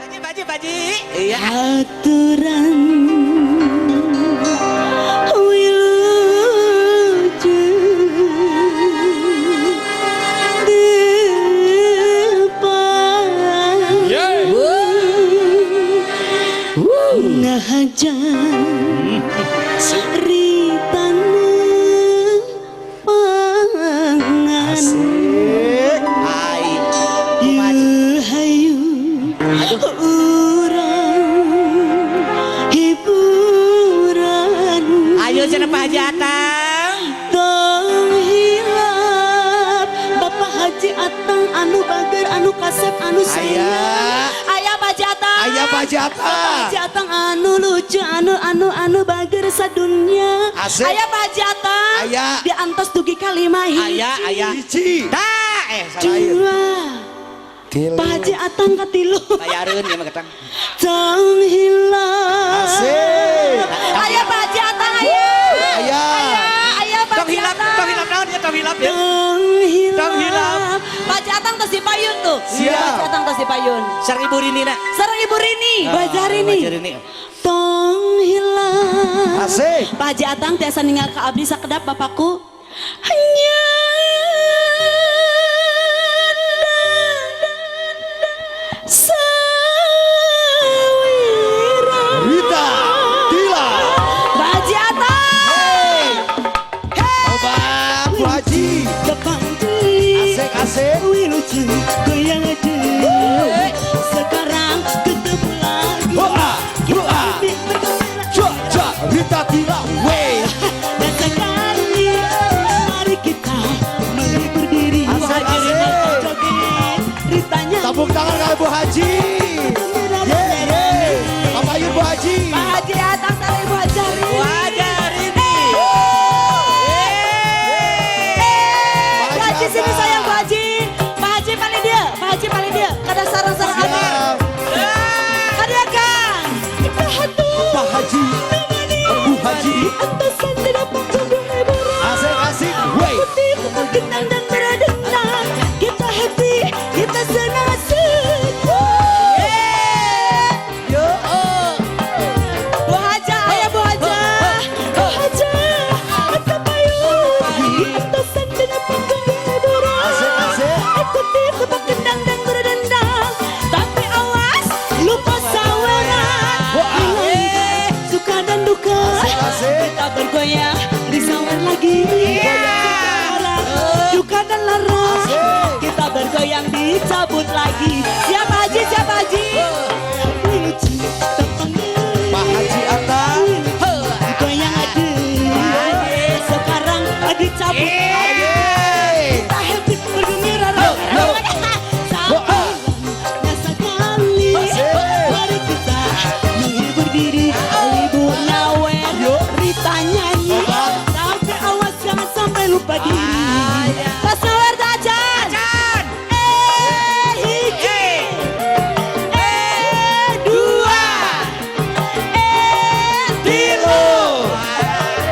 Haji, Haji, Haji. Iya. Aturan wilujeng depan ngahajan ritana pangan. Asik. Hai. Yu hayu urang hiburan. Ayo cenah Pak Haji Atang. Tong hilap Bapak Haji Atang anu bager, anu kasep, anu sayang. Aya Pak Haji Atang. Aya Pak Haji Atang. Bapak Haji Atang anu lucu, anu anu anu bager sadunya. Asik. Aya Pak Haji Atang. Aya. Diantos dugi kalima hiji. Aya, aya. Hiji. Tah, eh salah. Dua. Tilu. Pak Haji Atang katilu. Bayareun ya mah ketang. Tong hilap. Asik. Aya Pak Haji Atang aya. Aya. Aya, aya Pak Tong Haji hilap, Atang. tong hilap naon ya, tong hilap ya. Tong hilap. Tong hilap. Pak Haji Atang tos dipayun tuh. Siap. Pak Haji Atang tos dipayun. Sareng Ibu Rini na. Sareng Ibu Rini, Bu Haji Rini. Bu Haji Rini. Tong hilap. Asik. Pak Haji Atang tiasa ninggal ke abdi sakedap bapakku. Hanya sawira. Rita. Tila. Pak Haji Atang. Hey. Coba Bu Haji. Depan deui. Asik, asik. Wilujeng goyang deui. Sekarang ketemu lagi. Hua, hua. Kita bergembira. Cuk, cuk. Rita Tila. Wey. Dan sekali mari kita menghibur diri. Asik, asik. Joget, Ritanya. Tepuk tangan kali Bu Haji. Ye, ye. Papayun Bu Haji. Pak Haji Atang sareng Ibu Haji Rini. Bu Haji Rini. Bu Haji sini sayang Bu Haji. Pak Haji paling dia, Pak Haji paling dia. Kada sareng-sareng abi. Siap. Kada Kang. Pak Haji. Bu Haji. Antosan tidak panggung hiburan. Asik, asik. Wey. Putih bergendang dan berdendang. Kita happy, kita senang asik. Yo. Bu Haja, ayo Bu Haja. Bu Haja, mata payung. Di antosan tidak panggung hiburan. Asik, asik. Ikuti tebak kendang dan berdendang. Tapi awas, lupa saweran. Hilangkan suka dan duka. Asik, asik. Kita bergoyang, disawer lagi. Duka dan lara. Asik. Kita bergoyang, dicabut lagi. Siapa Haji, siapa Haji? Wilujeng tepang deui. Pak Haji Atang. Goyang aduh. Sekarang dicabut lagi. Yeay. Kita happy bergembira. Sampai sekali. Asik. Mari kita menghibur diri. Ibu nyawer, Rita nyanyi. Sampai awas jangan sampai lupa diri. Pas nyawer tajan. Acan. Eh hiji. Eh dua. Eh Tilu.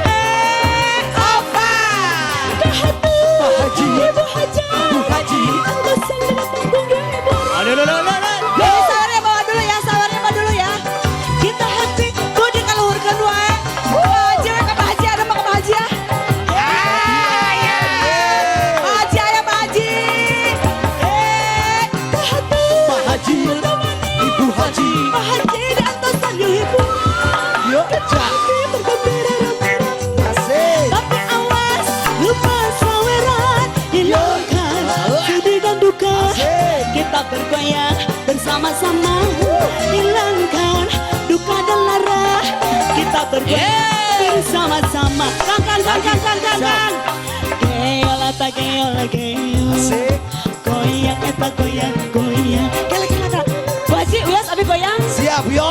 eh Opat. Pak Haji. Ibu Haja. Bu Haji. Antosan dengan panggung hiburan. Aduh, aduh, aduh, aduh. Ini sawernya bawa dulu ya, sawernya bawa dulu ya. Kita happy, kudu dikaluhurkeun wae. Pak Haji, we ka Pak Haji, ada mah ka Pak Haji ya. Pak Haji, aya Pak Haji. Eh, Pak Haji. Ibu Haji. Pak Haji di antosan yuk hiburan. Yo. Kita happy bergembira rame-rame. Asik. Tapi awas, lupa saweran, hilangkan sedih dan duka. Asik. Kita bergoyang bersama-sama, hilangkan duka dan lara. Kita bergoyang bersama-sama. Kang, kang, kang, kang, kang, kang, kang. Geol eta geol geol. Asik. Goyang eta goyang goyang. Kela kela kela. Bu Haji, ulas abi goyang. Siap, yo.